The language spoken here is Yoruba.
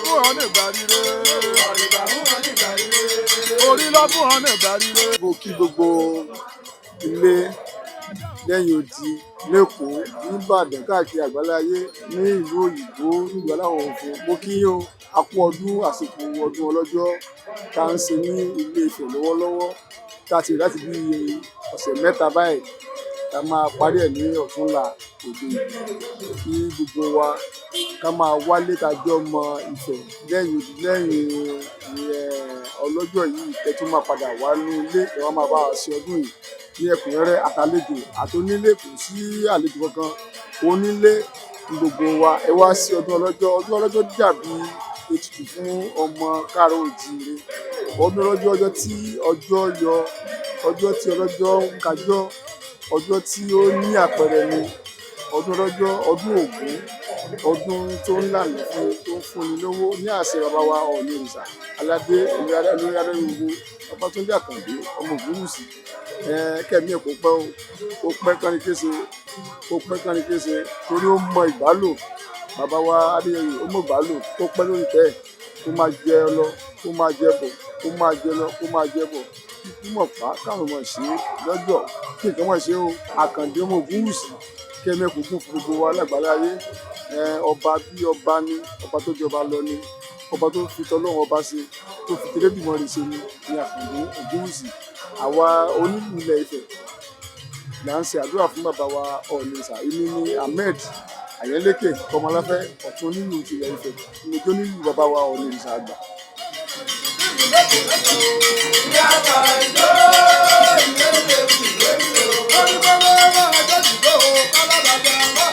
Fún ọ nígbà rire. Orí ló fún ọ nígbà rire. Mo kí gbogbo ilé lẹ́yìn odi lÉkòó, nÌbàdàn, káàkiri àgbáláyé, ní ìlú òyìnbó, nílùú aláwọ̀ funfun. Mo kí yín o, a kú ọdún, àsìkò ọdún ọlọ́jọ́ tá à ń ṣe ní Ilé Ifẹ̀ lọ́wọ́lọ́wọ́, tá a ti rí láti bí ọ̀sẹ̀ 3 báyìí, tá a máa parí ẹ̀ ní ọ̀túnla òde yìí. Kí gbogbo wa ká máa wálé, tá a jọ mọ Ifẹ̀ lẹ́yìn odi lẹ́yìn ọlọ́jọ́ yìí, kẹ́ tún máa padà wá ní ilé, ẹ wá máa bá wa ṣe ọdún yìí ní ẹ̀kúnrẹ́rẹ́. Àtàlejò àtonílé, kò sí àlejò kankan, onílé ní gbogbo wa. Ẹ wá sí ọdún ọlọ́jọ́. Ọdún ọlọ́jọ́ dàbí ètùtù fún ọmọ káàárọ̀ oòjíire. Ọdún ọlọ́jọ́, ọjọ́ tí ọjọ́ yọ, ọjọ́ tí ọlọ́jọ́ ń kájọ́, ọjọ́ tí ó ní àpẹẹrẹ ni ọdún ọlọ́jọ́, ọdún Ògún, ọdún tó ń lànà fún, tó ń fúnni lówó ní àṣẹ bàbá wa Ọọ̀ni òrìṣà aládé olórí adéríwò, Babátúndé Àkàndé ọmọ Ògúnwùsì. Kẹ́mi ẹ̀ kó pẹ́ o, kó pẹ́ kánrin kése, kó pẹ́ kánrin kése, torí ó mọ ìbálò. Bàbá wa Adéyẹyè, ó mọ ìbálò. Kó pẹ́ lórí tẹ́ ẹ̀, kó máa jẹ lọ, kó máa jẹ bọ̀, kó máa jẹ lọ, kó máa jẹ bọ̀, kíkú mọ̀ pa káwọn mọ̀ ṣe lọ́jọ́ kí nǹkan mọ̀ ṣe o. Àkàndé ọmọ Ògúnwùsì, kẹ́mi ẹ̀ kó gún fún gbogbo wa lágbàláyé. Ọba bí ọba ni, ọba tó jọba lọ ni, ọba tó fi tọlọ́run ọba ṣe, tó fi tẹlẹ́dùmarè ṣe ni Àkàndé Ògúnwùsì. Àwa onílù ilẹ̀ Ifẹ̀ là ń ṣe àdúrà fún bàbá wa Ọọ̀ni òrìṣà. Èmi ni Ahmed Àyẹ́lékè Kọmọláfẹ́, ọ̀tún onílù tilẹ̀ Ifẹ̀, mo jó nílùú bàbá wa Ọọ̀ni òrìṣà àgbà. Orí bọ́lá máa jẹ́ ìgbó, kálábàjá máa